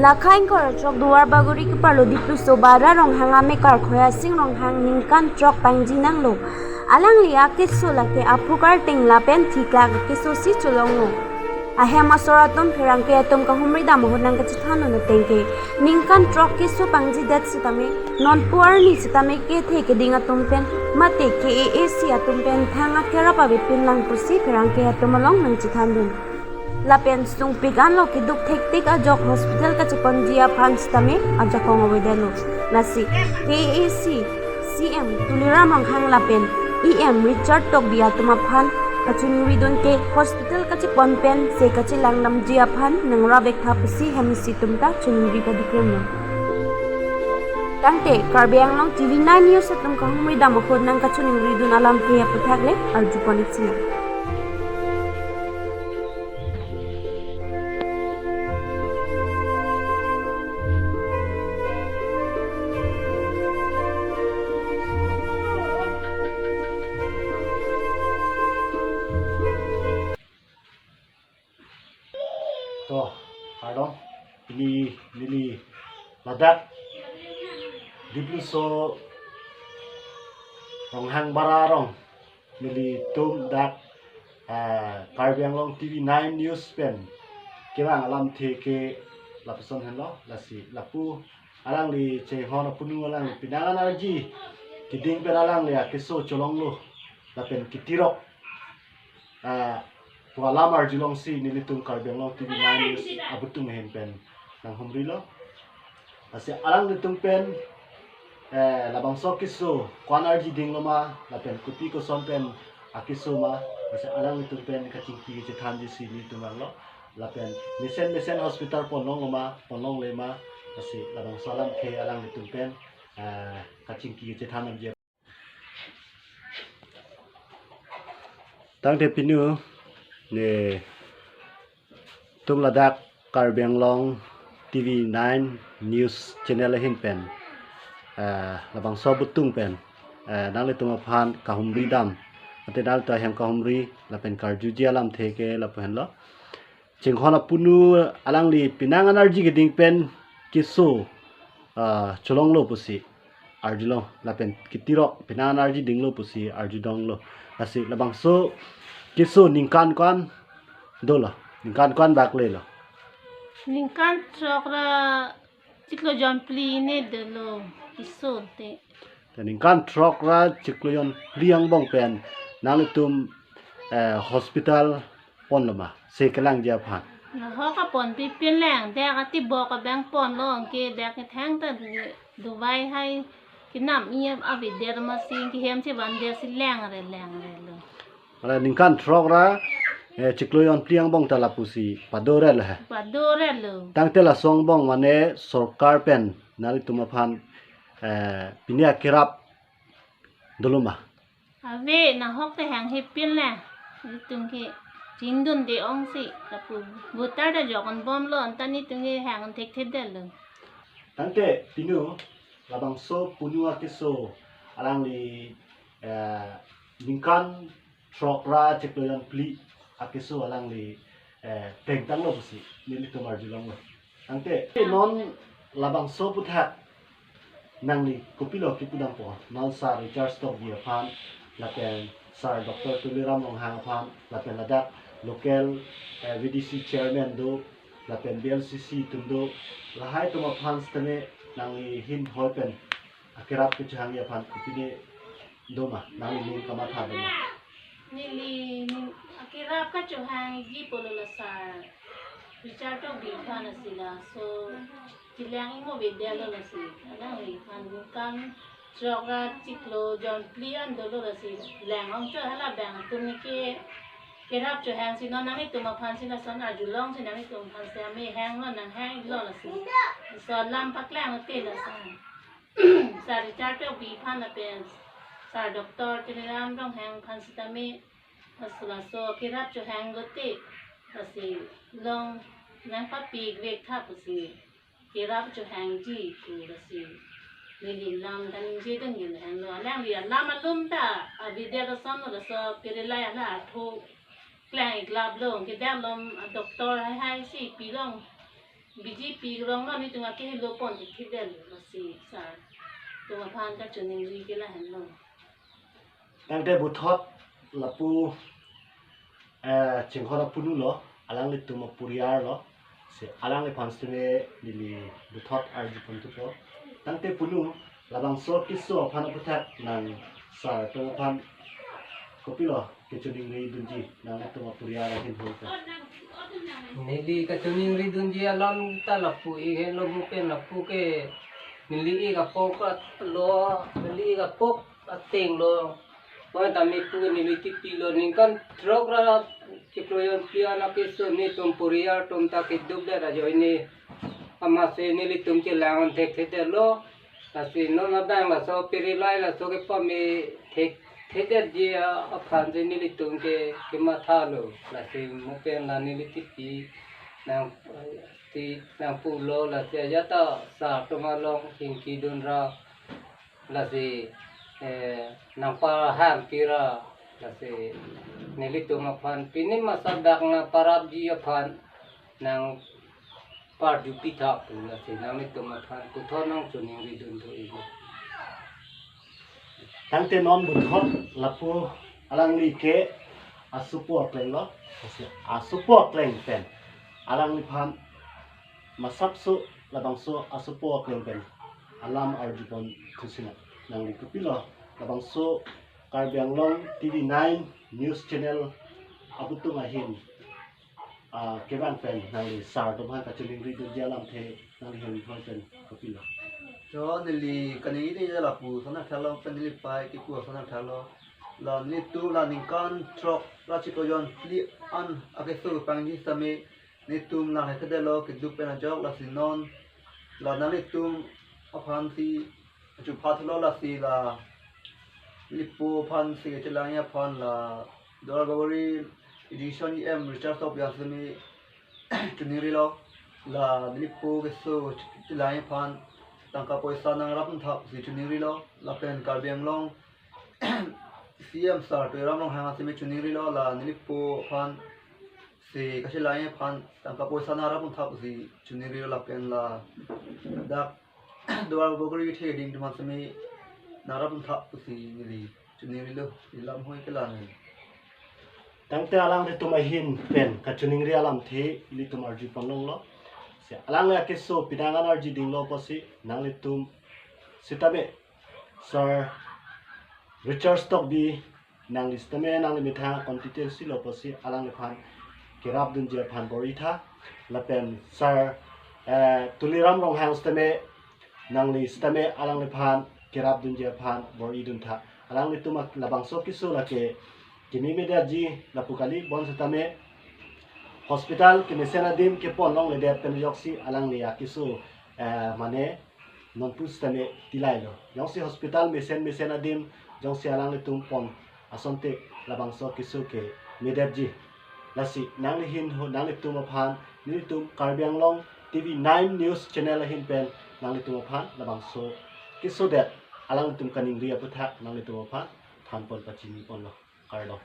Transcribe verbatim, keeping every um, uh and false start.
Lakha ingkoi ra throk Duarbagori keparlo Dipluso Bara Ronghang amekar Khoyasing Ronghang ningkan throk pangji nanglo. Alangli akeso lake aphu karting lapen thiklak keso si cholonglo. Ahem asor atum pherangke atum kahumri dam ahut nangkachethan un ateng ke ningkan throk keso pangjidet sitame nonpu arni sitame kethe keding atum pen mate K A A C atum pen thang akerap avepin lang pusi pherangke atum along nangchethan dun. Lapen sungpik anlo keduk thektik ajok hospital kacheponji aphan sitame ajakong avedetlo. Lasi K A A C C M Tuliram Ronghang lapen E M Richard Tokbi atum aphan kachiningri dun ke hospital kachepon pen se kachelang damji aphan nangrap vektha pusi hem isi atum ta chiningri padikrimlo. Tangte Karbi Anglong T V nine News atum kahumri dam ahut nangkachiningri dun alamthe aputhak le arjupon ik sinang. To, kardom, pini neli ladak Dipluso Ronghang Bara arong nelitum dak, ah, Karbi Anglong T V nine News pen kevang alamthe ke lapuson henlo, lasi lapu alangli chinghon apunu alangli penang an arji keding pen alangli akeso cholonglo lapen ketirok, ah, pu alam arjulongsi nelitum Karbi Anglong T V nine News abutung ahin pen nanghumrilo. Lasi alanglitum pen, eh, labangso keso ko-an arji dinglo ma lapen kopi koson pen akeso ma, lasi alanglitum pen kachingki kachethanji si nelitum vanglo. Lapen mesen mesen hospital ponlonglo ma, ponlongle ma, lasi labangso alamthe alanglitum pen, eh, kachingki kachethan damji. Tangte pinu netum ladak Karbi Anglong T V nine News Channel ahin pen, ah, labangso abutung pen, ah, nanglitum aphan kahumri dam, ante nanglitum ahem kahumri lapen karjuji alamthe ke lapu henlo. Chinghon apunu alangli penang an arji keding pen keso, ah, cholonglo pusi arjulong lapen ketirok penang an arji dinglo pusi arjudonglo. Lasi labangso keso ningkan ko-an dolo, ningkan ko-an bak lelo? Ningkan throk ra chiklo jonphli ne dolo keso te. Te ningkan throk ra chiklo jonphli angbong pen nanglitum, eh, hospital ponlo ma se kelangji aphan? Nahok apon pipin lang, dak atibok abang ponlo, anke dak kethang ta du-, dovai hai kenam-i avedet ma si kehem chevandet si langre langrelo. Ala ningkan throk ra, eh, chiklo jonphli angbong ta lapusi padorelo he. Padorelo. Tangte laso angbong mane sorkar pen nanglitum aphan, eh, pini akerap dolo ma? Ave, nahok te hang hepin le. Itum ke chingdunde ongsi, lapu voter ta jokon bomlo, anta netum ke hang thekthedetlo. Tangte pinu labangso punu akeso alangli, eh, ningkan throk ra chiklo jonphli akeso alangli, eh, tengtanglo pusi nelitum arjulonglo. Tangte non labangso aputhak nangli kopilo kipudampo? Non Sir Richard Tokbi aphan, lapen Sir Doctor Tuliram Ronghang aphan, lapen ladak local, eh, V D C chairman do, lapen V L C C atum do, lahai atum aphan sitame nangli ahin hoi pen akerap kechehangji aphan kopine do ma, nangli ning kamatha do ma? Neli ning akerap kachehangji pulo la Sir Richard Tokbi aphan asi, laso chelang imo bidya lo lasi. Alangliphan ningkan throk ra chiklo jonphli an dolo lasi. Lang ongchot hala bang atum ne ke kerap chehangsi non nanglitum aphansi lason arjulongsi nanglitum aphansi amehang lo nanghanglo lasi. Laso alam paklang te lason. Sir Richard Tokbi aphan lapen Sir Doctor Tuliram Ronghang aphan sitame laso laso kerap chehang lote, lasi long nangpapi vektha pusi kerap chehangji pu lasi neli lam kaningje dun henlo. Alangli alam alum ta avidya lason laso pirelai ala artho klang iklaplo, kedak lom a doctor hai hai si pilong B J P rong lo, nelitum akehelo pon thekthedetlo, lasi sir atum aphan kachiningri ke lahenlo. Tangte puthot lapu, eh, chinghon apunu lo, alanglitum aporiar lo, si alangliphan sitame neli puthot arjupon thupo. Tangte punu, labangso keso aphan aputhak nang sir atum aphan kopilo kachiningri dunji, nanglitum aporiar ahin hoi ka. Neli kachiningri dunji alam ta lapu ik helo, mo pen lapu ke neli ik apok lo, neli ik apok ateng lo. Oi, tame pu neli tipi lo, ningkan throk ra chiklo jonpi an akeso nelitum poriar atum ta keduk det ajoine, amatsi nelitum chelang thekthedetlo. Lasi non abang laso piri lai laso kepame thekthedetji aphan si nelitum ke kemathalo. Lasi mo pen la neli tipi nang, ti nangpulo, lasi ajat ta sir atum along chingki dunra, lasi, eh, nangpahangpira, lasi nelitum aphan pini masa dak nangparapji aphan nangparjupi tha pu, lasi nanglitum aphan puthot nangchiningri dun thu iklo. Tangte non puthot lapu alangli ke asopo akleng lo, asopo akleng pen alangliphan masapso labangso asopo akleng pen alam arjupon thusi nang, nangli kopilo labangso Karbi Anglong T V nine News Channel abutung ahin, ah, kevang pen nangli sir atum aphan kachiningri dunji alamthe nangli hemphoi pen kopilo. To neli kaningri lapuson athalo, pen neli pei kipu ason athalo. La nelitum la ningkan throk ra chiklo jonpi an akeso pangji sitame nelitum lang thekthedetlo, keduk pen ajok, lasi non la nanglitum aphan si chupha thulo, lasi la nelipo aphan si kachelangji aphan la Duarbagori Education E M Richard Tokbi an sitame chiningrilo, la nelipo keso chelangji aphan tangka poisa nangrap tha pusi chiningrilo, lapen Karbi Anglong C M sir Tuliram Ronghang an sitame chiningrilo, la nelipo aphan si kachelangji aphan tangka poisa nangrap tha pusi chiningrilo, lapen ladak Duarbagori kethe ding atum an sitame nangrap tha pusi neli chiningrilo, neli lam hoi ke la neli. Tangte alanglitum ahin pen kachiningri alamthe ilitum arjupon longlo. Si alangli akeso pini an arji dinglo pusi nanglitum sitame sir Richard Tokbi nangli sitame nangli methang constituency lo pusi alangliphan kerap dunji aphan bor-i tha. Lapen sir, eh, Tuliram Ronghang sitame nangli sitame alangliphan kerap dunji aphan bor-i dun tha. Alanglitum ak-, labangso keso lake kememedetji lapu kali, bonsitame hospital kemesen adim kepon longledet pen ajoksi alangli akeso, eh, mane nonpu sitame tilailo. Jongsi hospital mesen mesen adim jongsi alanglitum pon asonte labangso keso ke medetji. Lasi nangli hin ho, nanglitum aphan, nelitum Karbi Anglong T V nine News Channel ahin pen nanglitum aphan labangso keso det alanglitum kaningri aputhak nanglitum aphan thanpon pachiniponlo. Kardom.